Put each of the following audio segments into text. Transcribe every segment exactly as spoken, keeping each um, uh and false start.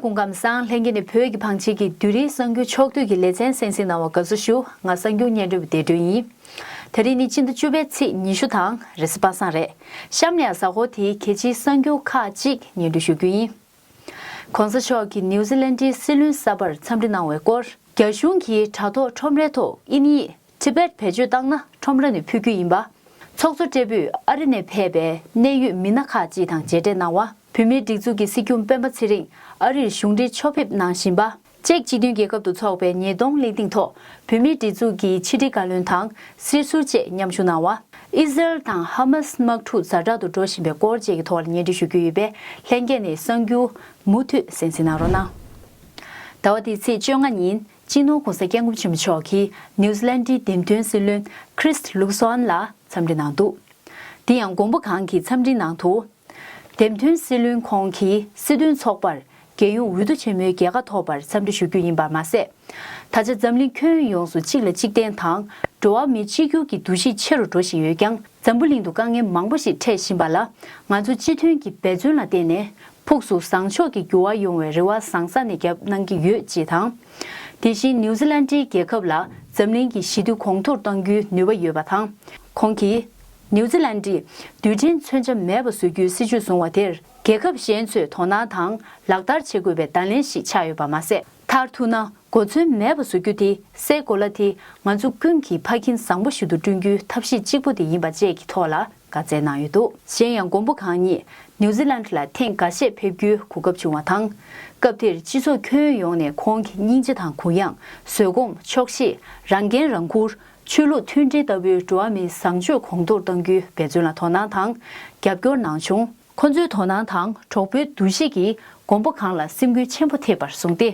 སྐུ་ཁམས་བཟང་། ལྷན་རྒྱས་ནས་བོད་ཀྱི་བང་ཆེན་གྱི་བསྡུས་རིས་གསར་འགྱུར་ཕྱོགས་བསྡུས་ཀྱི་ལེ་ཚན་གསན་གཟིགས་གནང་བར་དགའ་བསུ་ཞུ། ང་གསར་འགྱུར་སྙན་སྒྲོན་པ་བདེ་སྒྲོན་ཡིན། དེ་རིང་ནི་སྤྱི་ཟླ་བཅུ་པའི་ཚེས་ཉི་ཤུ་དང་རེས་གཟའ་པ་སངས་རེད། གཤམ་ནས་གཟའ་འཁོར་དེའི་གལ་ཆེའི་གསར་འགྱུར་ཁག་ཅིག་སྙན་སྒྲོན་ཞུ་རྒྱུ་ཡིན། ྋགོང་ས་མཆོག་གིས་ནིའུ་ཛི་ལན་ཌིའི་སྲིད་བློན་གསར་པར་འཚམས་འདྲི་གནང་བའི་སྐོར། རྒྱ་གཞུང་གིས་དྲ་ཐོག་ཁྲོམ་རའི་ཐོག་དབྱིན་ཡིག་Tibet་བེད་སྤྱོད་བཏང་ན་ཁྲོམ་ར་ནས་ཕུད་རྒྱུ་ཡིན་པ། ཚོགས་གཙོ་སྦྲེལ་པོས་ཨ་རི་ནས་ཕེབས་པའི་གནད་ཡོད་མི་སྣ་ཁག་ཅིག་དང་མཇལ་འཕྲད་གནང་བ། བོད་མིའི་སྒྲིག་འཛུགས་ཀྱི་སྲིད་སྐྱོང་སྤེན་པ་ཚེ་རིང་ཨ་རིར་གཞུང་འབྲེལ་ཕྱོགས་ཕེབས་གནང་བཞིན་པ། ཅེཀ་སྤྱི་མཐུན་རྒྱལ་ཁབ་ཏུ་འཚོགས་པའི་ཉིས་སྟོང་གླེང་སྟེགས་ཐོག་བོད་མིའི་སྒྲིག་འཛུགས་ཀྱི་ཕྱི་དྲིལ་བཀའ་བློན་དང་སྲིད་ཟུར་བཅས་མཉམ་ཞུགས་གནང་བ། ཨི་ཟི་རལ་དང་ཧ་མཱས་དམག་འཁྲུག་ཛ་དྲག་ཏུ་འགྲོ་བཞིན་པའི་སྐོར་བཅས་ཀྱི་ཐོག་ལ་སྙན་སྒྲོན་ཞུ་རྒྱུ་ཡོད་པས། ལྷན་རྒྱས་ནས་གསར་འགྱུར་མུ་མཐུད་གསན་གཟིགས་གནང་རོགས་གནང་། ཟླ་བ་འདིའི་ཚེས་བཅོ་ལྔ་ཉིན་སྤྱི་ནོར་༧གོང་ས་༧སྐྱབས་མགོན་ཆེན་པོ་མཆོག་གིས་ནིའུ་ཛི་ལན་ཌིའི་འདེམས་ཐོན་སྲིད་བློན་Chris Luxon་ལ་འཚམས་འདྲི་གནང་འདུག་དེ་ཡང་མགོན་པོ་གང་གི་འཚམས་འདྲིའི་ནང་དུ། འདེམས་ཐོན་སྲིད་བློན་ཁོང་གིས་སྲིད་དོན་ཚོགས་པར་རྒྱལ་ཡོངས་འོས་བསྡུ་ཆེན་མོའི་རྒྱལ་ཁ་ཐོབ་པར་འཚམས་འདྲི་ཞུ་རྒྱུ་ཡིན་པར་མ་ཟད། ད་ཆ་འཛམ་གླིང་ཁྱོན་ཡོངས་སུ་གཅིག་ལ་གཅིག་བརྟེན་དང་འགྲོ་བ་མི་གཅིག་གྱུར་གྱི་འདུ་ཤེས་ཆེ་རུ་འགྲོ་བཞིན་ཡོད་ཀྱང་། འཛམ་བུ་གླིང་དུ་དཀའ་ངལ་མང་པོ་ཞིག་འཕྲད་བཞིན་པ་ལ། ང་ཚོ་སྤྱི་མཐུན་གྱི་འབད་བརྩོན་ལ་བརྟེན་ནས་ཕུགས་སུ་བཟང་ཕྱོགས་ཀྱི་འགྱུར་བ་ཡོང་བའི་རེ་བ་བཟང་ས་ནས་བརྒྱབ་གནང་གི་ཡོད་ཅེས་དང་། དེ་བཞིན་ནིའུ་ཛི་ལན་ཌིའི་རྒྱལ་ཁབ་ལ་འཛམ་གླིང་གི་ཞི་བདེ་གོང་མཐོར་གཏོང་རྒྱུའི་ནུས་པ་ཡོད་པ་དང་། ཁོང་གིས། ནིའུ་ཛི་ལན་ཌིས་རྡུལ་ཕྲན་མཚོན་ཆ་མེད་པ་བཟོ་རྒྱུའི་སྲིད་ཇུས་བཟུང་བ་དེར་རྒྱལ་ཁབ་གཞན་ཚོས་དོ་སྣང་དང་ལག་བསྟར་བྱེད་དགོས་པའི་བརྡ་ལན་ཞིག་ཆགས་ཡོད་པ་མ་ཟད། མཐར་ཐུག་ན་གོ་མཚོན་མེད་པ་བཟོ་རྒྱུ་དེ་སའི་གོ་ལ་དེ་ང་ཚོ་ཀུན་གྱིས་ཕ་འཁིན་བཟང་པོ་ཞིག་ཏུ་བསྐྲུན་རྒྱུའི་ཐབས་ཤེས་གཅིག་པུ་དེ་ཡིན་པ་བཅས་ཀྱི་ཐོག་ལ་བཀའ་སྩལ་གནང་ཡོད་འདུག་གཞན་ཡང་མགོན་པོ་གང་ཉིད་ནིའུ་ཛི་ལན་ལ་ཐེངས་འགའ་ཤས་ཕེབས་རྒྱུའི་གོ་སྐབས་བྱུང་བ་དང་། སྐབས་དེར་སྤྱི་ཚོགས་ཁྱོན་ཡོངས་ནས་ཁོང་གི་སྙིང་རྗེ་དང་གུ་ཡངས། བཟོད་སྒོམ། ཆོག་ཤེས། རང་འགན་རང་འཁུར། ཆོས་ལུགས་མཐུན་སྒྲིལ་ལྟ་བུའི་འགྲོ་བ་མིའི་བཟང་སྤྱོད་གོང་མཐོར་གཏོང་རྒྱུའི་འབད་བརྩོན་ལ་དོ་སྣང་དང་རྒྱབ་སྐྱོར་གནང་བྱུང་། ཁོ་ཚོའི་དོ་སྣང་དང་གྲོགས་པོའི་འདུ་ཤེས་ཀྱིས་མགོན་པོ་གང་ལ་སེམས་འགུལ་ཆེན་པོ་ཐེབས་པར་གསུངས་ཏེ།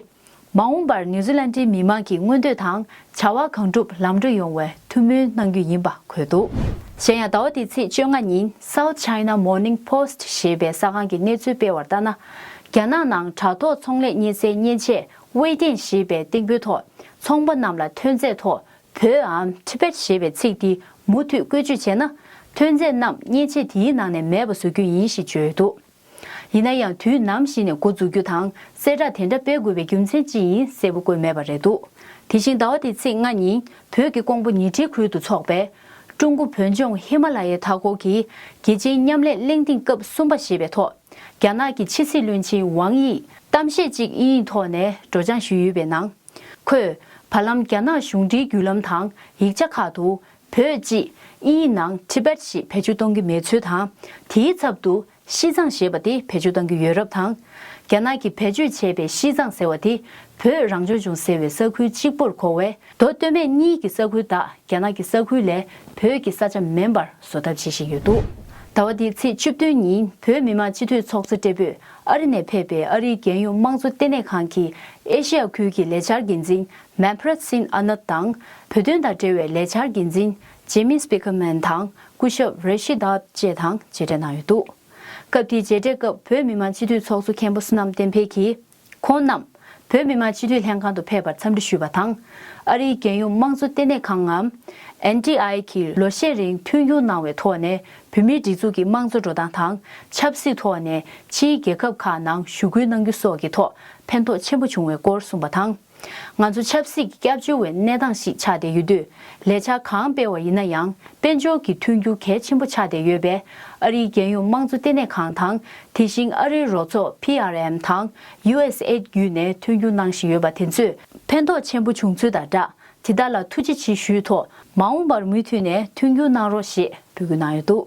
མ་འོངས་པར་ནིའུ་ཛི་ལན་ཌིའི་མི་མང་གི་མངོན་འདོད་དང་བྱ་བ་གང་སྒྲུབ་ལམ་འགྲོ་ཡོང་བའི་ཐུགས་སྨོན་གནང་རྒྱུ་ཡིན་པ་འཁོད་འདུག་གཞན་ཡང་ཟླ་བ་འདིའི་ཚེས་བཅོ་ལྔ་ཉིན་South China Morning Post་ཞེས་པའི་གསར་ཁང་གིས་གནས་ཚུལ་སྤེལ་བར་ལྟར་ན། རྒྱ་ནག་ནང་དྲ་ཐོག་ཚོང་ལས་གཉེར་སའི་མཉེན་ཆས་ཝེ་ཏེན་ཞེས་པའི་སྟེང་བུའི་ཐོག་ཚོང་པ་རྣམས་ལ་ཐོན་རྫས་ཐོག་བོད་འམ་Tibet་ཞེས་པའི་ཚིག་འདི་མུ་མཐུད་བཀོལ་སྤྱོད་བྱས་ན། ཐོན་རྫས་རྣམས་མཉེན་ཆས་དེའི་ནང་ནས་མེད་པ་བཟོ་རྒྱུ་ཡིན་ཞེས་བརྗོད་ཡོད་འདུག་ཡིན་ན་ཡང་དུས་ནམ་ཞིག་ནས་འགོ་འཛུགས་རྒྱུ་དང་གསལ་བསྒྲགས་དེ་འདྲ་སྤེལ་དགོས་པའི་རྒྱུ་མཚན་ཅི་ཡིན་གསལ་པོ་བཀོད་མེད་པ་རེད་འདུག་དེ་བཞིན་ཟླ་བ་འདིའི་ཚེས་ལྔ་ཉིན་བོད་ཀྱི་ཀོང་པོ་ཉིང་ཁྲི་ཁུལ་དུ་འཚོགས་པའི་ཀྲུང་གོ་བོད་ལྗོངས་ཧི་མ་ལ་ཡའི་མཐའ་འཁོར་གྱི་རྒྱལ་སྤྱིའི་མཉམ་ལས་གླེང་སྟེགས་སྐབས་གསུམ་པ་ཞེས་པའི་ཐོག་རྒྱ་ནག་གི་ཕྱི་སྲིད་བློན་ཆེན་ཝང་དབྱིས་གཏམ་བཤད་ཅིག་དབྱིན་ཡིག་ཐོག་ནས་སྒྲོག་སྦྱང་ཞུས་ཡོད་པའི་ནང་། ཁོས་བར་ལམ་རྒྱ་ནག་གཞུང་འབྲེལ་བརྒྱུད་ལམ་དང་ཡིག་ཆ་ཁག་ཏུ་བོད་ཅེས་དབྱིན་ཡིག་ནང་Tibet་ཞེས་བེད་སྤྱོད་གཏོང་གི་མེད་ཚུལ་དང་། དེའི་ཚབ་ཏུ་ཤིས་ཙང་ཞེས་པ་དེ་བེད་སྤྱོད་གཏོང་གི་ཡོད་རབས་དང་། རྒྱ་ནག་གིས་བེད་སྤྱོད་བྱས་པའི་ཤིས་ཙང་ཟེར་བ་དེ་བོད་རང་སྐྱོང་ལྗོངས་ཟེར་བའི་ས་ཁུལ་གཅིག་པུར་གོ་བས། མདོ་སྟོད་སྨད་གཉིས་ཀྱི་ས་ཁུལ་དག་རྒྱ་ནག་གི་ས་ཁུལ་ལས་བོད་ཀྱི་ས་ཆ་མིན་པར་བཟོ་ཐབས་བྱེད་བཞིན་ཡོད་འདུག་ཟླ་བ་འདིའི་ཚེས་བཅུ་བདུན་ཉིན་བོད་མི་མང་སྤྱི་འཐུས་ཚོགས་གཙོ་སྦྲེལ་པོས་ཨ་རི་ནས་ཕེབས་པའི་ཨ་རིའི་རྒྱལ་ཡོངས་དམངས་གཙོ་ལྟེ་གནས་ཁང་གི་ཨེ་ཤེ་ཡ་ཁུལ་གྱི་ལས་འཆར་འགན་འཛིན་Manpreet Singh Anand་དང་། བོད་དོན་དང་འབྲེལ་བའི་ལས་འཆར་འགན་འཛིན་Jimmy Spikerman་དང་སྐུ་ཞབས་Rashid Daud་བཅས་དང་མཇལ་འཕྲད་གནང་ཡོད་འདུག་སྐབས་དེའི་མཇལ་འཕྲད་སྐབས་བོད་མི་མང་སྤྱི་འཐུས་ཚོགས་གཙོ་མཁན་པོ་བསོད་ནམས་བསྟན་འཕེལ་གྱིས། ཁོང་རྣམས་བོད་མི་མང་སྤྱི་འཐུས་ལྷན་ཁང་དུ་ཕེབས་པར་འཚམས་འདྲི་ཞུས་པ་དང་། ཨ་རིའི་རྒྱལ་ཡོངས་དམངས་གཙོ་ལྟེ་གནས་ཁང་ངམ་ཨེན་ཊི་ཨའི་གིས་ལོ་ཤས་རིང་མཐུན་འགྱུར་གནང་བའི་ཐོག་ནས་བོད་མིའི་སྒྲིག་འཛུགས་ཀྱི་དམངས་གཙོ་འགྲོ་སྟངས་དང་། ཆབ་སྲིད་ཐོག་ནས་ཕྱིའི་རྒྱལ་ཁབ་ཁག་ནང་ཞུ་སྐུལ་གནང་རྒྱུ་སོགས་ཀྱི་ཐོག་ཕན་ཐོགས་ཆེན་པོ་བྱུང་བའི་སྐོར་གསུངས་པ་དང་། ང་ཚོ་ཆབ་སྲིད་ཀྱི་སྐྱབས་བཅོལ་བའི་གནས་སྟངས་ཤིག་ཆགས་བསྡད་ཡོད་དུས། ལས་འཆར་གང་སྤེལ་བ་ཡིན་ན་ཡང་། དཔལ་འབྱོར་གྱི་མཐུན་འགྱུར་གལ་ཆེན་པོ་ཆགས་བསྡད་ཡོད་པས། ཨ་རིའི་རྒྱལ་ཡོངས་དམངས་གཙོ་ལྟེ་གནས་ཁང་དང་། དེ་བཞིན་ཨ་རིའི་རོགས་ཚོགས་པི་ཨར་ཨེམ་དང་ཡུ་ཨེས་ཨེ་བརྒྱུད་ནས་མཐུན་འགྱུར་གནང་བཞིན་ཡོད་པ་དེ་ཚོས་ཕན་ཐོགས་ཆེན་པོ་བྱུང་ཚུལ་དང་སྦྲགས། དེ་དག་ལ་ཐུགས་རྗེ་ཆེ་ཞུའི་ཐོག་མ་འོངས་པར་མུ་མཐུད་ནས་མཐུན་འགྱུར་གནང་རོགས་ཞེས་འབོད་སྐུལ་གནང་ཡོད་འདུག་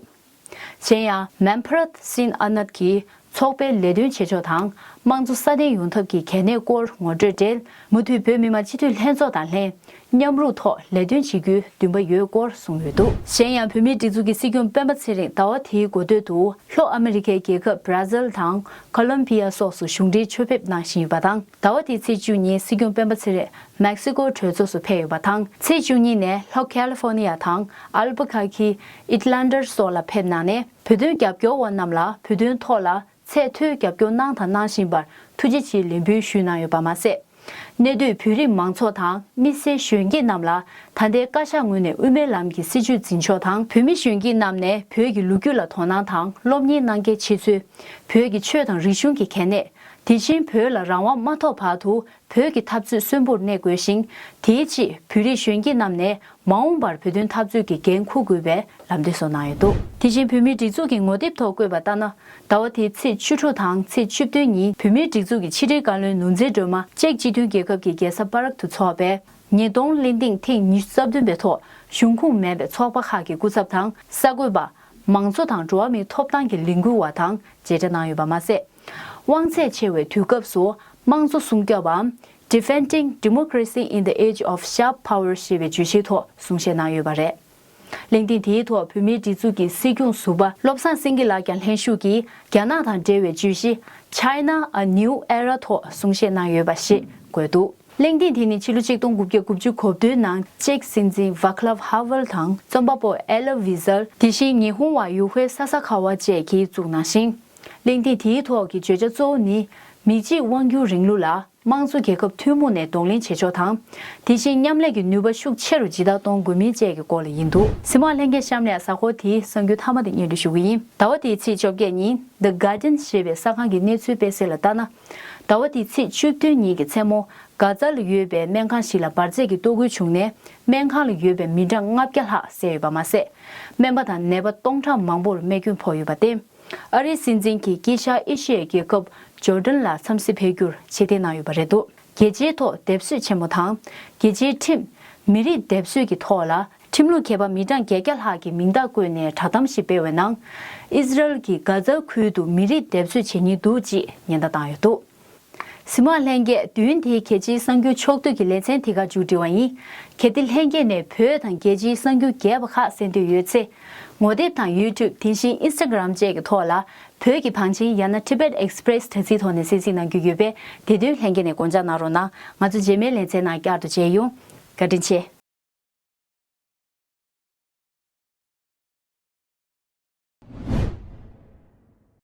གཞན་ཡང་། Manpreet Singh Anand་གྱིས་ཚོགས་པའི་ལས་དོན་བྱེད་ཕྱོགས་དང་། དམངས་གཙོ་སྲ་བརྟན་ཡོང་ཐབས་ཀྱི་གལ་གནད་སྐོར་ངོ་སྤྲོད་འབྲེལ། མུ་མཐུད་བོད་མི་མང་སྤྱི་འཐུས་ལྷན་ཚོགས་དང་ལྷན། མཉམ་རུབ་ཐོག་ལས་དོན་བྱེད་རྒྱུའི་འདུན་པ་ཡོད་སྐོར་གསུངས་ཡོད་འདུག་གཞན་ཡང་། བོད་མིའི་སྒྲིག་འཛུགས་ཀྱི་སྲིད་སྐྱོང་སྤེན་པ་ཚེ་རིང་ཟླ་བ་དེའི་འགོ་སྟོད་དུ། ལྷོ་ཨ་མི་རི་ཀའི་རྒྱལ་ཁབ་Brazil་དང་Colombia་སོགས་སུ་གཞུང་འབྲེལ་ཆོས་ཕེབས་གནང་བཞིན་ཡོད་པ་དང་། ཟླ་བ་དེའི་ཚེས་བཅུ་ཉིན་སྲིད་སྐྱོང་སྤེན་པ་ཚེ་རིང་Mexico་གྲོས་ཚོགས་སུ་ཕེབས་ཡོད་པ་དང་། ཚེས་བཅུ་གཉིས་ནས་ལྷོ་California་དང་Albuquerque་Itlander་སོགས་ལ་ཕེབས་གནང་ནས། བོད་དོན་རྒྱབ་སྐྱོར་བ་རྣམས་ལ་བོད་དོན་ཐོག་ལ་ཚད་མཐོའི་རྒྱབ་སྐྱོར་གནང་དང་གནང་བཞིན་པར་ཐུགས་རྗེ་ཆེའི་ལན་འབུལ་ཞུས་གནང་ཡོད་པ་མ་ཟད། གནས་སྡོད་བོད་རིགས་མང་ཚོགས་དང་མི་སེར་གཞོན་སྐྱེས་རྣམས་ལ་ད་ལྟའི་བཀའ་ཤག་ངོས་ནས་དབུ་མའི་ལམ་གྱི་སྲིད་བྱུས་འཛིན་ཕྱོགས་དང་། བོད་མི་གཞོན་སྐྱེས་རྣམས་ནས་བོད་ཀྱི་ལོ་རྒྱུས་ལ་དོ་སྣང་དང་སློབ་གཉེར་གནང་གལ་ཆེ་ཚུལ། བོད་ཀྱི་ཆོས་དང་རིག་གཞུང་གི་གལ་གནད། དེ་བཞིན་བོད་ལ་རང་དབང་མ་ཐོབ་བར་དུ་བོད་ཀྱི་འཐབ་རྩོད་གསོན་པོར་གནས་དགོས་ཤིང་། དེའི་ཆེད་བོད་རིགས་གཞོན་སྐྱེས་རྣམས་ནས་མ་འོངས་པར་བོད་དོན་འཐབ་རྩོད་ཀྱི་འགན་འཁུར་དགོས་པའི་ལམ་སྟོན་སོགས་གནང་ཡོད་འདུག་དེ་བཞིན་བོད་མིའི་སྒྲིག་འཛུགས་ཀྱི་ངོ་དེབ་ཐོག་བཀོད་པ་ལྟར་ན། ཟླ་བ་འདིའི་ཚེས་བཅུ་དྲུག་དང་ཚེས་བཅུ་བདུན་ཉིན་བོད་མིའི་སྒྲིག་འཛུགས་ཀྱི་ཕྱི་དྲིལ་བཀའ་བློན་ནུབ་འཛིན་སྒྲོལ་མ་ཅེཀ་སྤྱི་མཐུན་རྒྱལ་ཁབ་ཀྱི་རྒྱལ་ས་པ་རག་ཏུ་འཚོགས་པའི་ཉིས་སྟོང་གླེང་སྟེགས་ཐེངས་ཉི་ཤུ་རྩ་བདུན་པའི་ཐོག་གཞུང་ཁོངས་མིན་པའི་ཚོགས་པ་ཁག་གི་སྐུ་ཚབ་དང་གསར་འགོད་པ། མང་གཙོ་དང་འགྲོ་བ་མིའི་ཐོབ་ཐང་གི་ལས་འགུལ་བ་དང་མཇལ་འཕྲད་གནང་ཡོད་པ་མ་ཟད། དབང་ཚད་ཆེ་བའི་དུས་སྐབས་སུ་དམངས་གཙོ་སྲུང་སྐྱོབ་པའམ། Defending Democracy in the Age of Sharp Power ཞེས་པའི་བརྗོད་གཞིའི་ཐོག་གསུང་བཤད་གནང་ཡོད་པ་རེད། གླེང་སྟེགས་དེའི་ཐོག་བོད་མིའི་སྒྲིག་འཛུགས་ཀྱི་སྲིད་སྐྱོང་ཟུར་པ་བློ་བཟང་སེང་གེ་ལགས་ཀྱང་ལྷན་ཞུགས་ཀྱིས་རྒྱ་ནག་དང་འབྲེལ་བའི་བརྗོད་གཞི་China A New Era ཐོག་གསུང་བཤད་གནང་ཡོད་པ་ཞིག་འགོད་འདུག་གླེང་སྟེགས་དེ་ནི་ཕྱི་ལོ་ཆིག་སྟོང་དགུ་བརྒྱ་དགུ་བཅུ་གོ་བདུན་ནང་ཅེཀ་སྲིད་འཛིན་Václav Havel དང་རྩོམ་པ་པོ་Elie Wiesel། དེ་བཞིན་ཉི་ཧོང་བ་ཡུ་ཧེ་ས་ས་ཁ་ཝ་བཅས་ཀྱིས་བཙུགས་གནང་ཞིང་། གླེང་སྟེགས་དེའི་ཐོག་གི་བརྗོད་བྱ་གཙོ་བོ་ནི། མི་གཅིག་དབང་སྒྱུར་རིང་ལུགས་ལ་དམངས་གཙོ་རྒྱལ་ཁབ་ཐུན་མོང་ནས་གདོང་ལེན་བྱེད་ཕྱོགས་དང་། དེ་བཞིན་མཉམ་ལས་ཀྱི་ནུས་པ་ཤུགས་ཆེ་རུ་ཇི་ལྟར་གཏོང་དགོས་མིན་བཅས་ཀྱི་སྐོར་ལ་ཡིན་འདུག་གཟིགས་མོ་བ་ལྷན་རྒྱས་གཤམ་ནས་གཟའ་འཁོར་དེའི་གསར་འགྱུར་མཐའ་མ་དེ་སྙན་སྒྲོན་ཞུ་གི་ཡིན། ཟླ་བ་འདིའི་ཚེས་བཅོ་བརྒྱད་ཉིན་The Guardian ཞེས་པའི་གསར་ཁང་གི་གནས་ཚུལ་སྤེལ་གསལ་ལ་ལྟར་ན། ཟླ་བ་འདིའི་ཚེས་བཅུ་བདུན་ཉིན་གྱི་མཚན་མོ། གྷ་ཛ་ལ་ཡོད་པའི་སྨན་ཁང་ཞིག་ལ་འབར་རྫས་ཀྱི་གཏོར་རྒོལ་བྱུང་ནས། སྨན་ཁང་ལ་ཡོད་པའི་མི་གྲངས་ལྔ་བརྒྱ་ལྷག་བསད་ཡོད་པ་མ་ཟད། སྨན་པ་དང་ནད་པ་སྟོང་ཕྲག་མང་པོར་རྨས་སྐྱོན་ཕོག་ཡོད་པ་སྟེ། ཨ་རིའི་སྲིད་འཛིན་གྱིས་དཀྱིལ་ཤར་ཨེ་ཤི་ཡའི་རྒྱལ་ཁབ་ཇོར་ཌན་ལ་འཚམས་གཟིགས་ཕེབས་རྒྱུར་ཆེ་མཐོང་གནང་ཡོད་པ་རེད་འདུག་རྒྱལ་སྤྱིའི་ཐོག་སྡེབ་གསོད་ཆེན་མོ་དང་། རྒྱལ་སྤྱིའི་ཁྲིམས། མི་རིགས་སྡེབ་གསོད་ཀྱི་ཐོག་ལ་ཁྲིམས་ལུགས་མཁས་པ་མི་གྲངས་བརྒྱད་བརྒྱ་ལྷག་གིས་མིང་རྟགས་བཀོད་ནས་བསྒྲགས་གཏམ་ཞིག་སྤེལ་བའི་ནང་། ཨི་ཟི་རལ་གྱིས་གྷ་ཛ་ཁུལ་དུ་མི་རིགས་སྡེབ་གསོད་བྱེད་ཉེན་འདུག་ཅེས་ཉེན་བརྡ་བཏང་ཡོད་འདུག་གཟིགས་མོ་བ་ལྷན་རྒྱས། བདུན་དེའི་རྒྱལ་སྤྱིའི་གསར་འགྱུར་ཕྱོགས་བསྡུས་ཀྱི་ལེ་ཚན་དེ་ག་མཇུག་སྒྲིལ་བ་ཡིན། གལ་ཏེ་ལྷན་རྒྱས་ནས་བོད་དང་རྒྱལ་སྤྱིའི་གསར་འགྱུར་རྒྱས་པ་ཁག་གསན་འདོད་ཡོད་ཚེ། ངོ་དེབ་དང་YouTube དེ་བཞིན་Instagram བཅས་ཀྱི་ཐོག་ལ་བོད་ཀྱི་བང་ཆེན་ཡང་ན་Tibet Express དྲ་ཚིགས་ཐོག་ནས་གསན་གཟིགས་གནང་རྒྱུ་ཡོད་པས། དེ་དོན་ལྷན་རྒྱས་ནས་དགོངས་འཇགས་གནང་རོགས་གནང་། ང་ཚོ་རྗེས་མའི་ལེ་ཚན་ནང་བསྐྱར་དུ་མཇལ་ཡོང་། བཀའ་དྲིན་ཆེ།